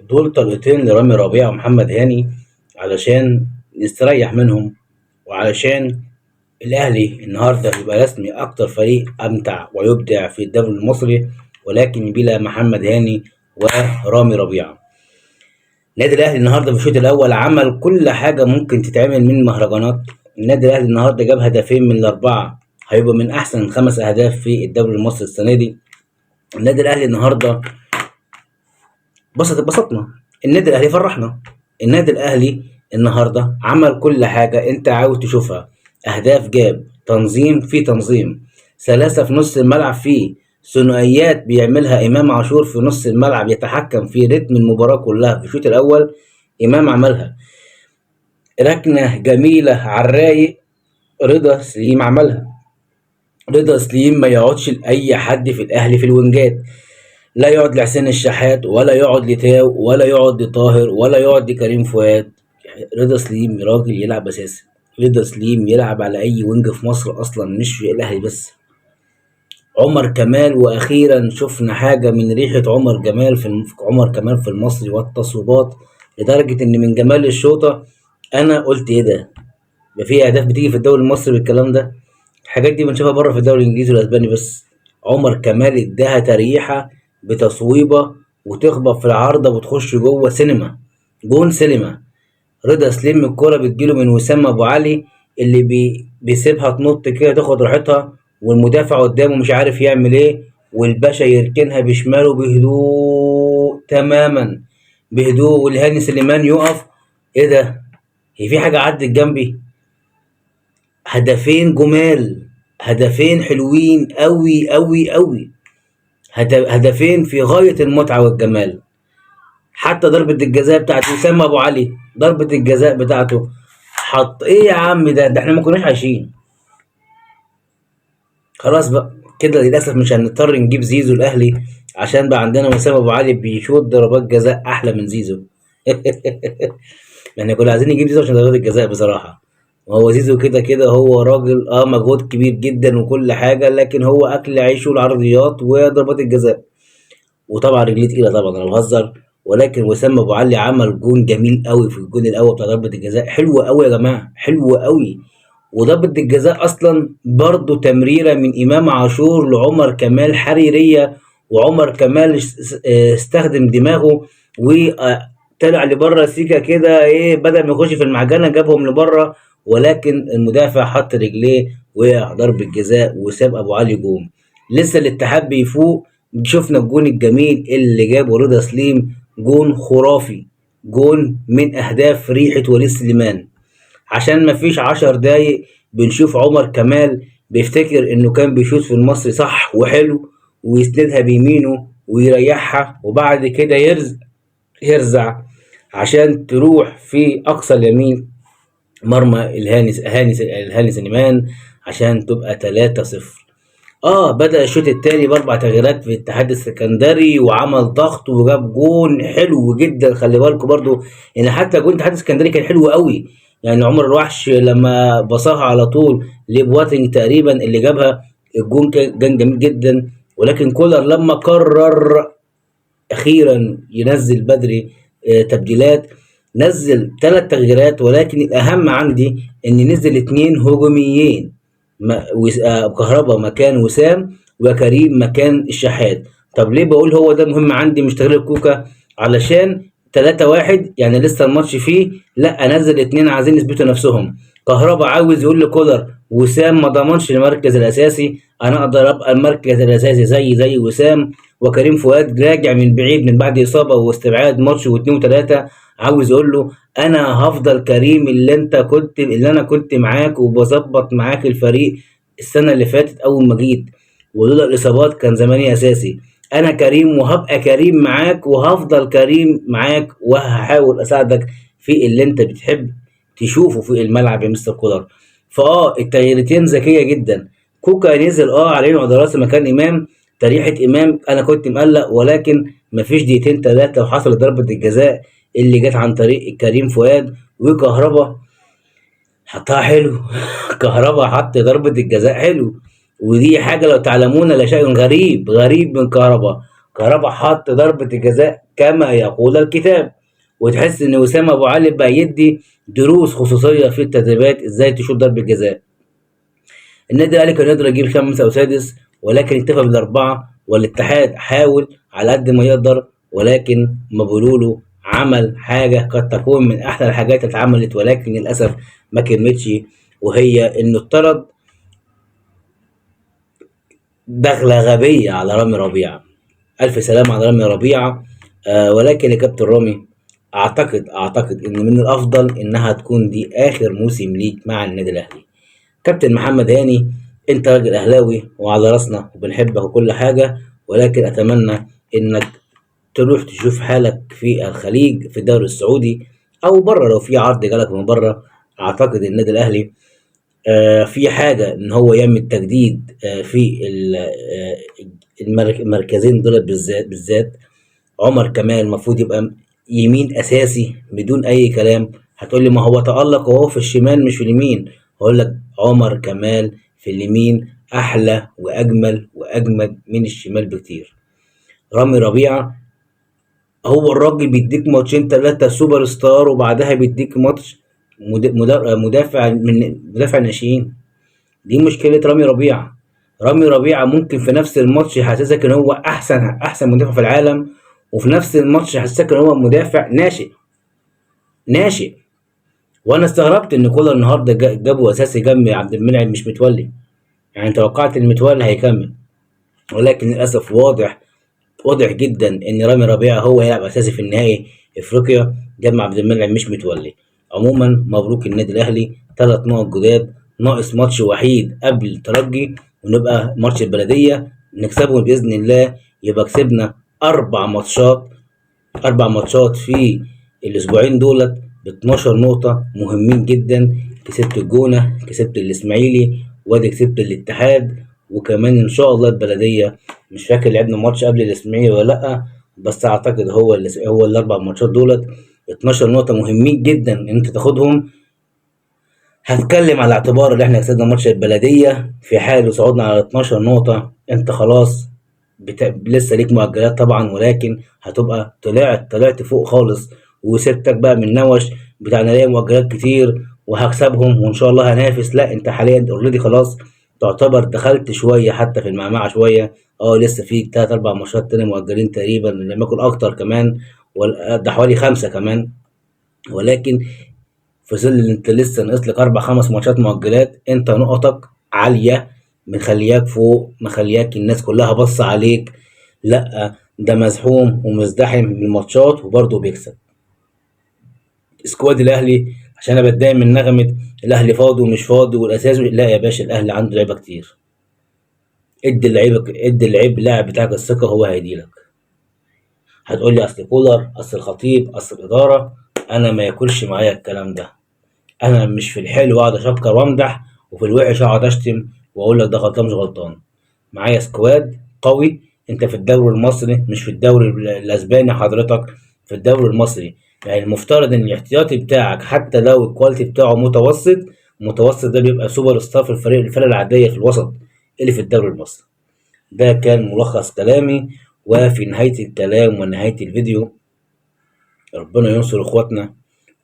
دول طلقتين لرامي ربيعة ومحمد هاني علشان نستريح منهم، وعلشان الأهلي النهارده يبقى رسمي أكتر فريق أمتع ويبدع في الدوري المصري، ولكن بلا محمد هاني ورامي ربيعة. النادي الأهلي النهارده في الشوط الأول عمل كل حاجة ممكن تتعمل من مهرجانات. النادي الأهلي النهارده جاب هدفين من الأربعة، هيبقى من أحسن 5 أهداف في الدوري المصري السنة دي. النادي الأهلي النهارده بسطنا، النادي الأهلي فرحنا. النادي الأهلي النهارده عمل كل حاجة أنت عاوز تشوفها، أهداف جاب، تنظيم في تنظيم، سلاسة في نص الملعب، فيه ثنائيات بيعملها إمام عاشور في نص الملعب، يتحكم في رتم المباراة كلها. في الشوط الأول إمام عملها، ركنة جميلة على الرايق رضا سليم عملها. رضا سليم ما يقعدش لأي حد في الأهلي في الوينجات، لا يقعد لحسين الشحات ولا يقعد لتاو ولا يقعد لطاهر ولا يقعد لكريم فؤاد. رضا سليم راجل يلعب أساسي، رضا سليم يلعب على أي wing في مصر أصلا، مش في الأهلي بس. عمر كمال، وأخيرا شفنا حاجة من ريحة عمر جمال في عمر كمال في المصري والتصويبات، لدرجة إن من جمال الشوطة أنا قلت إيه ده؟ ده في أهداف بتيجي في الدوري المصري بالكلام ده؟ الحاجات دي بنشوفها بره في الدوري الإنجليزي والأسباني بس. عمر كمال اداها تريحة بتصويبة وتخبط في العارضة وتخش جوه سينما، جون سينما. رضا سليم الكرة بتجيله من وسام أبو علي اللي بيسيبها تنط كده تاخد راحتها، والمدافع قدامه مش عارف يعمل ايه، والباشا يركنها بشماله بهدوء تماما بهدوء، والهاني سليمان يقف. ايه ده؟ هي في حاجة عدت جنبي؟ هدفين جمال، هدفين حلوين قوي قوي قوي، هدفين في غاية المتعة والجمال. حتى ضربة الجزاء بتاعت وسام أبو علي، ضربة الجزاء بتاعته حط ايه يا عم ده؟ ده احنا ما كناش عايشين. خلاص بقى كده للأسف مش هنضطر نجيب زيزو الأهلي، عشان بقى عندنا وسام أبو علي بيشوط ضربات جزاء أحلى من زيزو. احنا كنا عايزين نجيب زيزو عشان ضربات الجزاء بصراحة. وهو زيزو كده كده هو راجل مجهود كبير جدا وكل حاجة، لكن هو أكل عيشه العرضيات وضربات الجزاء، وطبعا رجليه تقيلة، طبعا أنا بهزر. ولكن وسام أبو علي عمل جون جميل قوي في الجون الأول بتاع ضربة الجزاء، حلو قوي يا جماعة، حلو قوي. وضربة الجزاء أصلا برضو تمريرة من إمام عاشور لعمر كمال حريرية، وعمر كمال استخدم دماغه وطلع لبره سيكا كده، بدل ما يخش في المعجنة جابهم لبره، ولكن المدافع حط رجليه وقع ضربة جزاء وساب أبو علي جون. لسه الاتحاد بيفوق. شفنا الجون الجميل اللي جابه رضا سليم، جون خرافي، جون من أهداف ريحة وليد سليمان. عشان ما فيش 10 دقايق بنشوف عمر كمال بيفتكر انه كان بيشوط في المصري صح وحلو، ويسندها بيمينه ويريحها، وبعد كده يرزع عشان تروح في اقصى اليمين مرمى الهاني سليمان عشان تبقى 3-0. بدأ الشوط الثاني بأربع تغييرات في الاتحاد السكندري، وعمل ضغط وجاب جون حلو جدا. خلي بالكم برضو ان حتى جون الاتحاد السكندري كان حلو قوي، عمر الوحش لما بصاها على طول لبواتنج تقريبا اللي جابها، الجون كان جميل جدا. ولكن كولر لما قرر اخيرا ينزل بدري تبديلات، نزل 3 تغييرات، ولكن الاهم عندي ان نزل 2 هجوميين، كهربا مكان وسام وكريم مكان الشحات. طب ليه بقول هو ده مهم عندي مش تغيير الكوكا؟ علشان 3-1 يعني لسه الماتش فيه، لا انزل 2 عايزين يثبتوا نفسهم. كهربا عاوز يقول لكولر وسام ما ضمنش المركز الاساسي، انا اقدر ابقى المركز الاساسي زي وسام. وكريم فؤاد راجع من بعيد من بعد اصابه واستبعاد ماتش واثنين وثلاثه، عاوز يقول له انا هفضل كريم اللي انا كنت معاك وبظبط معاك الفريق السنه اللي فاتت اول ما جيت، ولولا الاصابات كان زماني اساسي. انا كريم وهبقى كريم معاك وهفضل كريم معاك، وهحاول اساعدك في اللي انت بتحب تشوفه في الملعب يا مستر كولر. التغييرتين ذكيه جدا. كوكا نزل على عينه وعلى راسه مكان امام، تريحه امام انا كنت مقلق، ولكن مفيش دقيقتين 3 وحصلت ضربه الجزاء اللي جت عن طريق كريم فؤاد، وكهربا حطها حلو. كهربا حط ضربة الجزاء حلو، ودي حاجة لو تعلمون لا شيء غريب، غريب من كهربا. كهربا حط ضربه الجزاء كما يقول الكتاب. وتحس ان وسام ابو علي بقى يدي دروس خصوصية في التدريبات ازاي تشوط ضربه جزاء. النادي الاهلي كان يقدر يجيب 5 او 6، ولكن اكتفى بال4. والاتحاد حاول على قد ما يقدر، ولكن مابولولو عمل حاجة قد تكون من احلى الحاجات اللي اتعملت، ولكن للاسف ما كملتش، وهي انه اطرد دخله غبية على رامي ربيعة. الف سلامه على رامي ربيعة. ولكن يا كابتن رامي، اعتقد ان من الافضل انها تكون دي اخر موسم ليك مع النادي الاهلي. كابتن محمد هاني، انت راجل اهلاوي وعلى راسنا وبنحبك وكل حاجة، ولكن اتمنى انك تروح تشوف حالك في الخليج، في الدوري السعودي او بره لو في عرض جالك من بره. اعتقد النادي الاهلي في حاجة ان هو يعمل تجديد في المركزين دول بالذات. عمر كمال المفروض يبقى يمين اساسي بدون اي كلام. هتقول لي ما هو تألق وهو في الشمال مش في اليمين، هقول لك عمر كمال في اليمين احلى واجمل واجمد من الشمال بكتير. رامي ربيعة هو الراجل بيديك ماتشين 3 سوبر ستار، وبعدها بيديك ماتش مدافع من مدافع ناشئين. دي مشكلة رامي ربيعة. رامي ربيعة ممكن في نفس الماتش يحسسك ان هو احسن مدافع في العالم، وفي نفس الماتش يحسسك ان هو مدافع ناشئ. وانا استغربت ان كولر النهارده جابوا اساسي جنب عبد المنعم مش متولي، يعني توقعت ان متولي هيكمل، ولكن للاسف واضح جدا ان رامي ربيعة هو هيلعب اساسي في النهائي افريقيا جنب عبد المنعم مش متولي. عموما مبروك النادي الاهلي، 3 نقط جداد، ناقص ماتش وحيد قبل الترجي ونبقى ماتش البلدية نكسبه باذن الله، يبقى كسبنا 4 ماتشات، 4 ماتشات في الاسبوعين دولت ب 12 نقطة مهمين جدا. كسبت الجونه، كسبت الاسماعيلي، وادي كسبت الاتحاد، وكمان ان شاء الله البلدية. مش فاكر لعبنا ماتش قبل الاسماعيلي ولا لا، بس اعتقد هو ال4 ماتشات دولت 12 نقطة مهمين جدا ان انت تاخدهم. هتكلم على اعتبار ان احنا كسبنا ماتش البلدية، في حال صعودنا على 12 نقطة انت خلاص لسه ليك مؤجلات طبعا، ولكن هتبقى طلعت فوق خالص، وسبتك بقى من نوش بتاع انا ليا مؤجلات كتير وهكسبهم وان شاء الله هنافس. لا، انت حاليا اوريدي خلاص تعتبر دخلت شوية حتى في المعمعة شوية. لسه في 3-4 ماتشات تاني مؤجلين تقريبا، لما يكون اكتر كمان، ده حوالي 5 كمان، ولكن في ظل ان انت لسه ناقص لك 4-5 ماتشات مؤجلات، انت نقطك عالية مخلياك فوق، مخلياك الناس كلها بص عليك، لا ده مزحوم ومزدحم بالماتشات وبرضه بيكسب. squad الاهلي، عشان انا بتضايق من نغمة الاهلي فاضي ومش فاضي والاساس، لا يا باشا، الاهلي عنده لعيبة كتير. ادي اللعيب اللاعب بتاعك الثقة، هو هيديلك. هتقول لي اصل كولر، اصل الخطيب، اصل الادارة، انا ما ياكلش معايا الكلام ده. انا مش في الحلو اقعد اشكر وامدح، وفي الوحش اقعد اشتم واقول لك ده غلطان مش غلطان. معايا squad قوي. انت في الدوري المصري مش في الدوري الاسباني، حضرتك في الدوري المصري، يعني المفترض ان الاحتياطي بتاعك حتى لو ال quality بتاعه متوسط، المتوسط ده بيبقى super star في الفرق العادية في الوسط اللي في الدوري المصري. ده كان ملخص كلامي، وفي نهاية الكلام ونهاية الفيديو، ربنا ينصر اخواتنا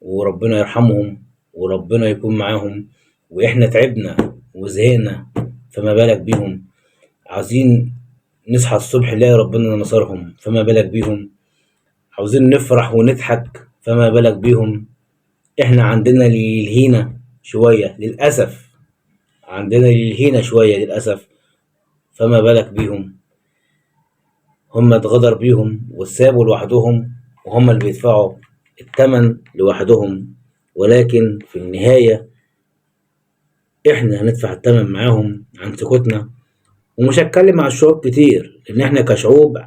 وربنا يرحمهم وربنا يكون معاهم، واحنا تعبنا وزهقنا فما بالك بيهم. عاوزين نصحى الصبح نلاقي ربنا نصرهم فما بالك بيهم. عاوزين نفرح ونضحك فما بالك بيهم. احنا عندنا اللي يلهينا شوية للأسف، عندنا اللي يلهينا شوية للأسف، فما بالك بيهم. هم اتغدر بيهم واتسابوا لوحدهم، وهم اللي بيدفعوا التمن لوحدهم، ولكن في النهاية احنا هندفع التمن معاهم عن سكوتنا. ومش هتكلم على الشعوب كتير، لان احنا كشعوب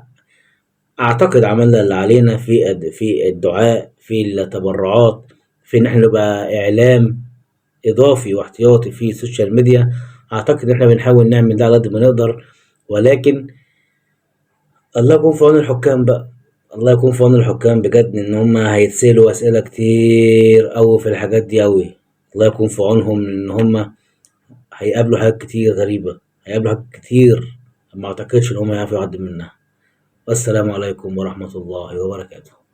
اعتقد عملنا اللي علينا في الدعاء، في التبرعات، في ان احنا نبقى اعلام اضافي واحتياطي في ال social media. اعتقد ان احنا بنحاول نعمل ده على قد ما نقدر، ولكن الله يكون في عون الحكام بقى، الله يكون في عون الحكام بجد، ان هم هيتسالوا اسئلة كتير قوي في الحاجات دي قوي. الله يكون في عونهم، ان هم هيقابلوا حاجات كتير غريبة، هيقابلوا حاجات كتير ما اعتقدش ان هم هيعرفوا يعدوا منها. والسلام عليكم ورحمة الله وبركاته.